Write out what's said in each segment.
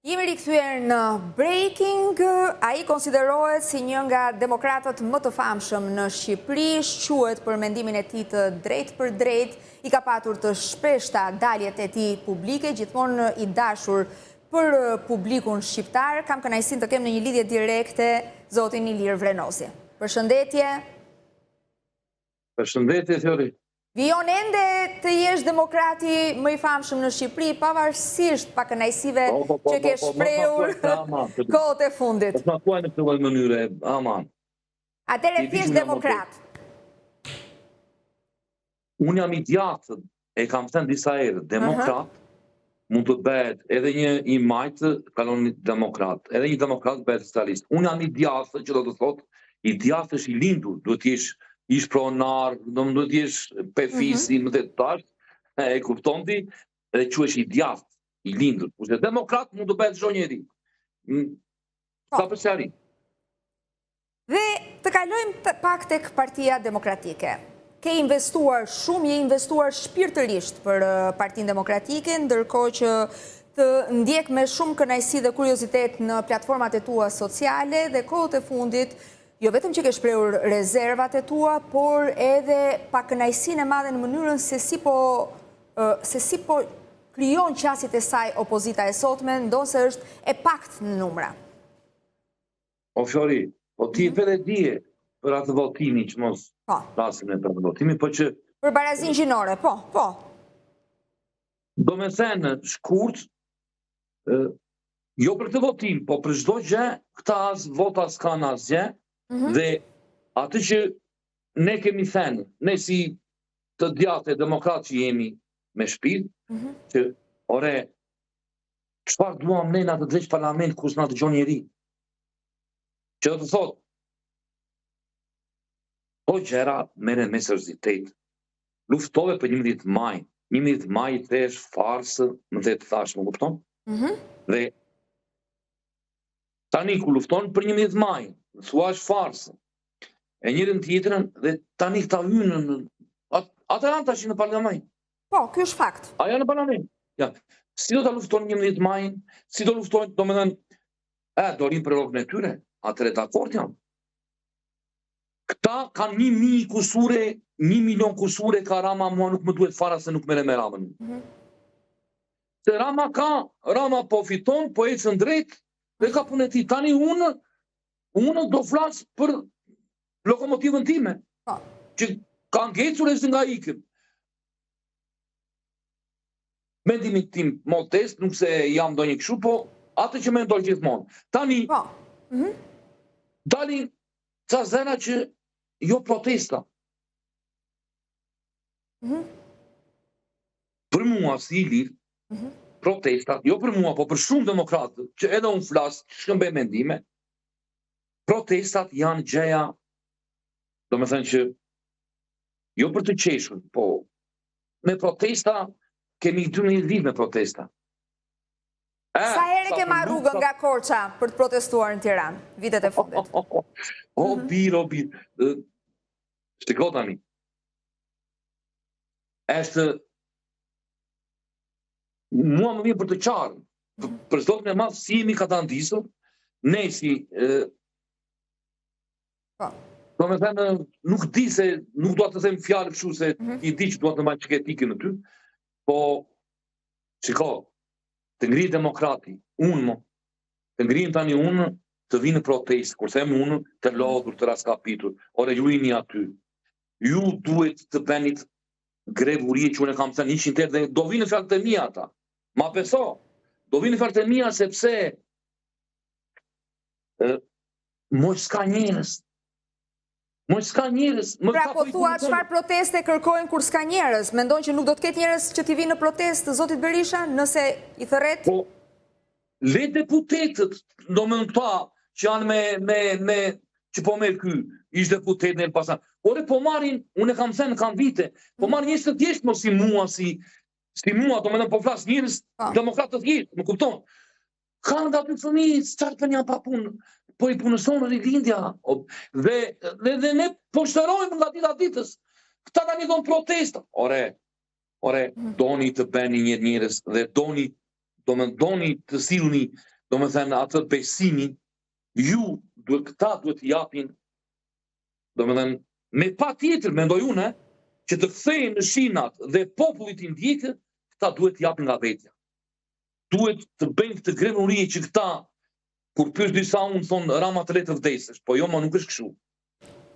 Jemi rikthyer në Breaking. Ai konsiderohet si një nga demokratët më të famshëm në Shqipëri, shquhet për mendimin e tij të drejtpërdrejtë, i ka patur të shpeshta daljet e tij publike, gjithmonë i dashur për publikun shqiptar. Kam kënaqësinë të kem në një lidhje direkte zotin Ilir Vrenozi. Përshëndetje. Përshëndetje, Fiori. Vijon ende të jesh demokrati më i famshëm në Shqipëri, pavarësisht pakënaqësive po, po, po, që ke shprehur kohët e fundit. Po, ma në këtë lloj mënyre, aman. Atëherë thjesht demokrat. Unë jam i djathtë, e kam thënë disa herë, demokrat, mund të bëhet edhe një i majtë kalon demokrat, edhe një demokrat bëhet socialist. Unë jam i djathtë, që do të thotë, i djathtë është i lindur, duhet të jesh ish pronar, do të duhet të jesh pefisi, mm -hmm. më të tash, e kupton ti, dhe quhesh i djathtë, i lindur. Kurse demokrat mund të bëhet çdo njeri. Mm, po. Sa për seri. Dhe të kalojmë pak tek Partia Demokratike. Ke investuar shumë, je investuar shpirtërisht për Partinë Demokratike, ndërkohë që të ndjek me shumë kënaqësi dhe kuriozitet në platformat e tua sociale dhe kohët e fundit, jo vetëm që ke shprehur rezervat e tua, por edhe pakënaqësinë e madhe në mënyrën se si po se si po krijon qasjet e saj opozita e sotme, ndonëse është e paktë në numra. O Flori, po ti e pe dje për atë votimin që mos po. flasim ne për atë votimin, po që... Për barazinë gjinore, po, po. Do me thënë, shkurt, jo për këtë votim, po për çdo gjë, këta as vota s'kanë asgjë, mm -hmm. dhe atë që ne kemi thënë, ne si të djathtë e demokratë që jemi me shpirt, mm -hmm. që ore, Çfarë duam ne në atë dreq parlament ku s'na dëgjon njeri? Që do të thotë, po gjëra merren me seriozitet. Luftove për 11 maj, 11 maj the është farsë, më the të thashë, më kupton? Mm -hmm. Dhe tani ku lufton për 11 maj, thua është farsë. E njërën tjetrën dhe tani këta hynë në ata janë tash në parlament. Po, ky është fakt. A janë në parlament? Ja. Si do ta luftojnë 11 majin? Si do luftojnë, domethënë, e, do rrinë për rrogën e tyre, atëherë dakord jam. Këta kanë një mijë kusure, një milion kusure ka Rama, mua nuk më duhet fara se nuk merrem me Ramën. Mm -hmm. Se Rama ka, Rama po fiton, po ecën drejt, dhe ka punë e tij. Tani unë, unë do flas për lokomotivën time, po. që ka ngecur e nga ikim. Mendimin tim modest, nuk se jam ndonjë kështu, po atë që mendoj gjithmonë. Tani, po. Mm -hmm. dalin ca zëra që jo protesta. Mm -hmm. Për mua si Ilir, mm -hmm. protesta, jo për mua, po për shumë demokratë, që edhe unë flas, që shkëmbej mendime, protestat janë gjëja, domethënë që jo për të qeshur, po me protesta kemi 12 vite me protesta. E, sa herë ke marrë rrugën nga Korça për të protestuar në Tiranë, vitet e fundit? O, mhm. bir, o, bir. Shiko tani. Është mua më vjen për të qarë, mhm. për Zotin e madh si jemi katandisur, ne si Po. Domethënë, nuk di se, nuk dua të them fjalë kështu se mm -hmm. i di që dua të mbaj çikë etikën në ty, po, shiko, të ngrihet demokrati, unë mo, të ngrihem tani unë, të vi në protestë, kur them unë, të mhm. lodhur, të raskapitur, ore ju jeni aty, ju duhet të bënit grevë urie që unë e kam thënë 100 herë dhe do vinë fjalët e mia ata. Ma beso, do vinë fjalët e mia sepse Moj s'ka njerëz. Moj s'ka njerëz. Pra po thua çfarë proteste kërkojnë kur s'ka njerëz? Mendon që nuk do të ketë njerëz që t'i vinë në protestë zotit Berisha nëse i thërret? Po le deputetët, domethënë këta që janë me me me që po merr ky, ish deputet në Elbasan. Ore po marrin, unë e kam thënë kam vite, po marrin njerëz të thjeshtë mos si mua si si mua, domethënë po flas njerëz po. demokratë të thjeshtë, më kupton? Kanë nga dy fëmijë, çfarë të janë pa punë, po i punëson rilindja, dhe, dhe, dhe ne poshtërojmë nga dita ditës. Këta tani thonë protesta. Ore, ore, mhm. doni të bëni një njerëz dhe doni, do me doni të sillni. Domethënë atë besimin, ju duhet këta duhet të japin, domethënë, me patjetër, mendoj unë, që të kthehen në shinat dhe populli t'i ndjekë, këta duhet të japin nga vetja. Duhet të bëjnë këtë grevë urie që këta, kur pyes disa unë, thonë Rama të le të vdesësh, po jo, më nuk është kështu.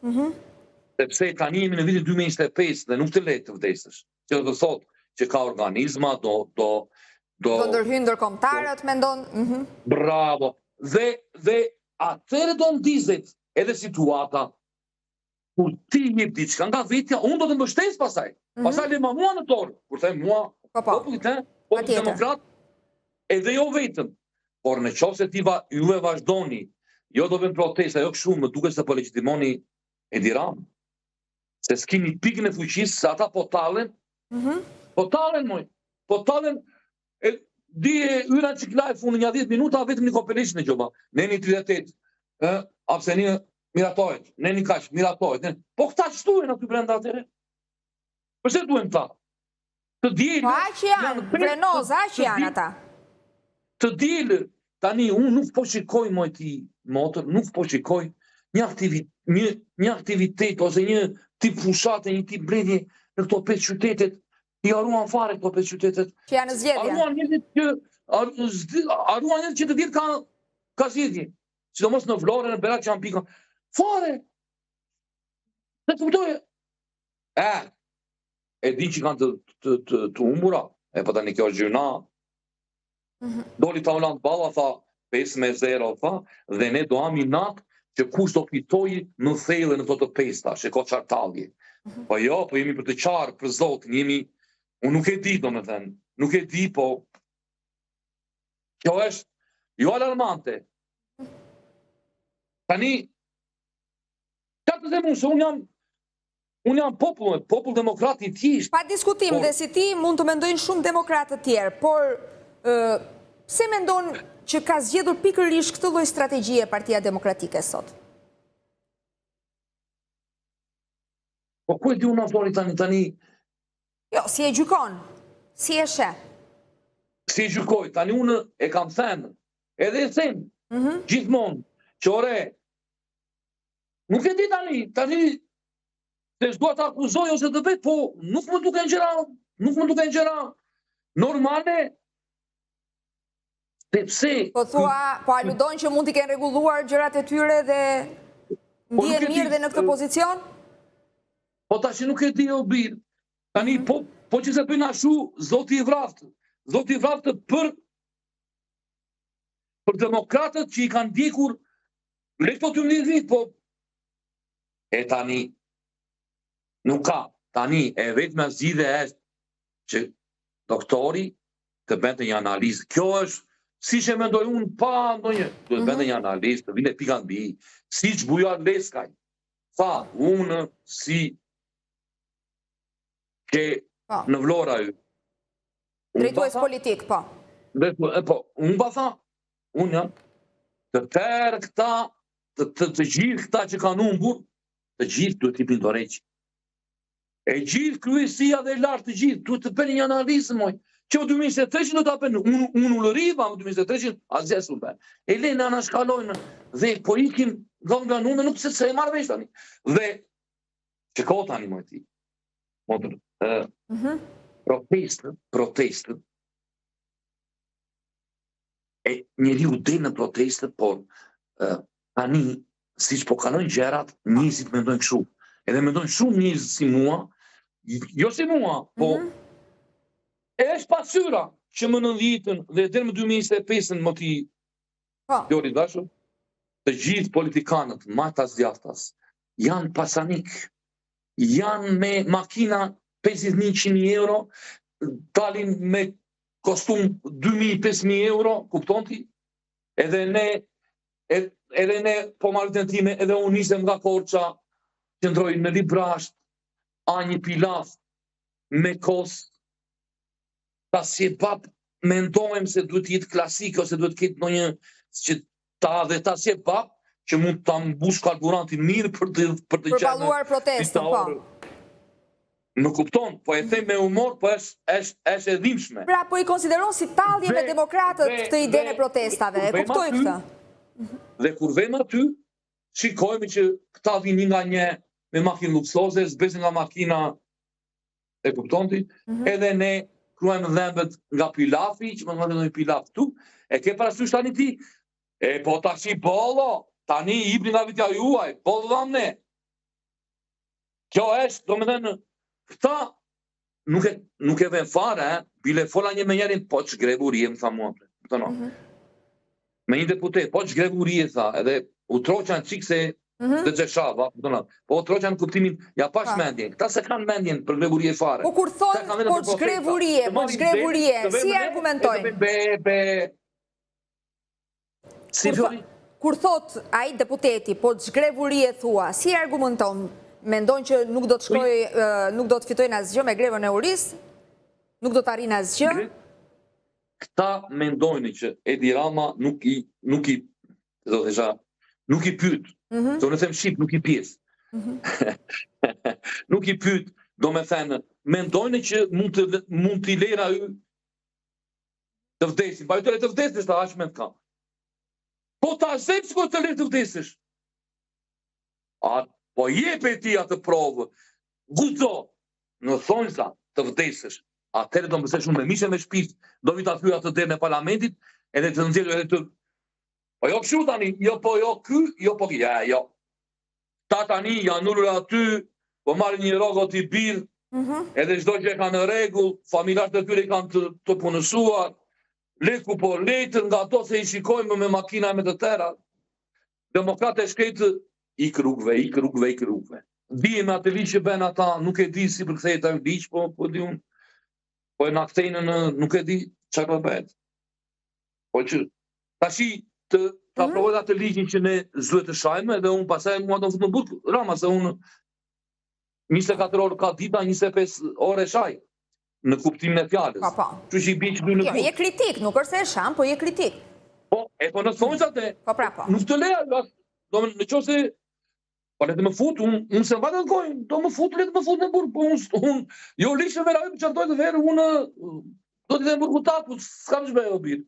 Mm -hmm. Sepse tani jemi në vitin 2025 dhe nuk të le të vdesësh. Që do të thotë që ka organizma, do do do do ndërhyjnë ndërkombëtarët, mendon. Mm -hmm. Bravo. Dhe dhe atëherë do ndizet edhe situata kur ti jep diçka nga vetja, unë do të mbështes pastaj. Mm -hmm. Pastaj le ma mua në dorë, kur them mua, po, po. popullit, e, popullit demokrat, edhe jo vetëm. Por në qoftë se ti va, juve vazhdoni, jo do bëjmë protesta, jo kështu, më duket se po legjitimoni Edi Ramën. Se s'kini pikën e fuqisë, se ata po tallen, mm -hmm. po tallen, moj, po tallen, e, dje hyra çik live unë një 10 minuta, vetëm Niko Peleshi dëgjova, neni 38, e, abstenim, miratohet, neni kaq, miratohet, neni... po këta ç'duhen aty brenda atyre? Përse duhen këta? Të dielë... Po aq janë, Vrenoz, aq janë ata. Të dielë, tani unë nuk po shikoj moj ti motër, nuk po shikoj një, aktivit, një, një aktivitet ose një tip fushate, një tip mbledhje në këto pesë qytetet, i harruan fare këto pesë qytetet. Që janë në zgjedhje. Harruan njerëzit që harruan njerëzit që të dielë ka ka zgjedhje. Sidomos në Vlorë, në Berat që janë pika. Fare. S'e kuptoj. E, e din që kanë të, të, të, të humbura, e po tani kjo është gjynah. Mm -hmm. Doli Taulant Balla, tha 5 me 0, tha, dhe ne do hamë inat që kush do fitojë më thellë në këto të pesta, shiko çfarë tallje. Mm -hmm. Po jo, po jemi për të qarë, për zotin, jemi, unë nuk e di, domethënë, nuk e di, po, kjo është, jo alarmante. Tani, ça të them unë, se unë jam, Unë jam popull, popull demokrat i thjeshtë. Pa diskutim dhe si ti mund të mendojnë shumë demokratë të tjerë, por pse mendon që ka zgjedhur pikërisht këtë lloj strategjie Partia Demokratike sot? Po ku e di unë Flori tani tani? Jo, si e gjykon? Si e sheh? Si e gjykoj? Tani unë e kam thënë, edhe e them. Mm -hmm. Gjithmonë, që ore, Nuk e di tani, tani se s'dua të akuzoj ose të bëj, po nuk më duken gjëra, nuk më duken gjëra normale. Sepse Po thua, po aludon që mund t'i kenë rregulluar gjërat e tyre dhe po ndihen mirë dhe në këtë pozicion? Po tash nuk e di o bir. Tani mhm. po po që se bëjnë ashtu, Zoti i vraftë. Zoti i vraftë për për demokratët që i kanë ndjekur Në këto 12 vit, po e tani nuk ka. Tani e vetmja zgjidhje është që doktori të bënte një analizë. Kjo është siç e mendoj unë pa ndonjë, duhet mm -hmm. bënte një analizë, të vinte pika mbi, siç Bujar Leskaj tha, unë si ke po. në Vlorë ai. Drejtues politik, po. Dhe, po, unë pa tha, Unë jam të tërë këta, të, të, të gjithë këta që kanë humbur, të gjithë duhet të jepin dorëheqje. E gjithë kryesia dhe lartë të gjithë, duhet të bënin një analizë, moj. Që më 2023 do ta bënë, unë unë ulëriva më 2023 asgjë s'u bë. E lënë anashkalojnë dhe po ikim nga nga unë nuk se se e marr vesh tani. Dhe shiko tani moj ti. Motër, ë mm -hmm. protestë, protestë e njeriu del në protestë, por tani, siç po kalojnë gjërat, njerëzit mendojnë kështu. Edhe mendojnë shumë njerëz si mua, jo si mua, po mm -hmm. e është pasqyra që më 90-ën dhe deri më 2025-ën më ti po. Flori e dashur, të gjithë politikanët majtas djathtas janë pasanik, janë me makina 50.000 euro, dalin me kostum 2.000, 5.000 euro, kupton ti? Edhe ne, edhe ne, po marr veten time, edhe unë nisem nga Korça, qëndroj në Librazhd, a një pilaf me kos, ta si bab mendojmë se duhet të jetë klasike ose duhet të ketë ndonjë që ta dhe ta si bab që mund ta mbush karburantin mirë për të për të qenë. Përballuar protestën, po. Më kupton, po e them me humor, po është është është e dhimbshme. Pra, po i konsideron si tallje me demokratët këtë idenë e protestave, e kuptoj këtë. Dhe kur vem aty, shikojmë që këta vinë një nga një me makinë luksoze, zbresin nga makina, e kupton ti, mhm. edhe ne kruajmë dhembët nga pilafi, që më në një pilaf këtu, e ke parasysh tani ti, e po tashi bollo, tani hipni nga vetja juaj, boll dhamë ne. Kjo është, domethënë, këta nuk e, nuk e vën fare, eh? bile fola një me njerin, po që grevë urie, më tha mua, më thënë, mm -hmm. me një deputet, po që grevë urie, tha, edhe u troqa një çikë se mm -hmm. dhe që shava, më thënë, po u troqa në kuptimin, ja pash pa. mendjen, këta s'e kanë mendjen për grevë urie fare. Po kur thonë, po që grevë urie, po që grevë urie, si argumentojnë? Be, be, Si Kur, kur thot ai deputeti, po ç'grevë urie thua, si argumenton? Mendon që nuk do të shkoj, nuk do të fitojnë asgjë me grevën e urisë? Nuk do të arrijnë asgjë? Këta mendojnë që Edi Rama nuk i nuk i do të thosha, nuk i pyet. Mm -hmm. Se unë them shqip, nuk i pyes. Mm -hmm. nuk i pyet, domethënë, mendojnë që mund të mund t'i lërë ai Të vdesin, pa ju të vdesësh, ta aq mend kam. Po ta zëmë sikur të lërë të vdesësh. A, po jepe ti atë provë, guxo, në thonjza të vdesësh. Atëherë do më besosh unë me mish e me shpirt, do vi ta thyej atë derën e parlamentit, edhe të nxjerr edhe të Po jo kështu tani, jo po jo ky, jo po ky, ja, jo. Ta tani janë ulur aty, po marrin një rrogë o ti bir, mm -hmm. edhe çdo gjë kanë në rregull, familjarët e tyre kanë të, të punësuar, leku po letër nga ato se i shikojmë me makina e me të tëra. Demokratët e shkretë ik rrugëve, ik rrugëve, ik rrugëve. Di me atë ligj që bën ata, nuk e di si përkthehet ajo ligj, po po di unë. Po e na kthejnë në nuk e di çfarë po bëhet. Po që tashi të ta mm -hmm. aprovojë atë ligjin që ne s'duhet të shajmë edhe unë pastaj mua do të fut në burg Rama se unë 24 orë ka dita, 25 orë e shaj në kuptimin e fjalës. Po, po. Kështu që i bie që në jo, burg. Je kritik, nuk është se e shan, po je kritik. Po, e po në thonjza te. Po pra po. Nuk të leja, do në qoftë se Po le të më fut, unë unë s'e mbaj dot gojën, do më fut, le të më fut në burg, po unë unë jo lishë vera, po çfarë do të verë, unë do të them burgu taku, s'kam ç'bëj o bir.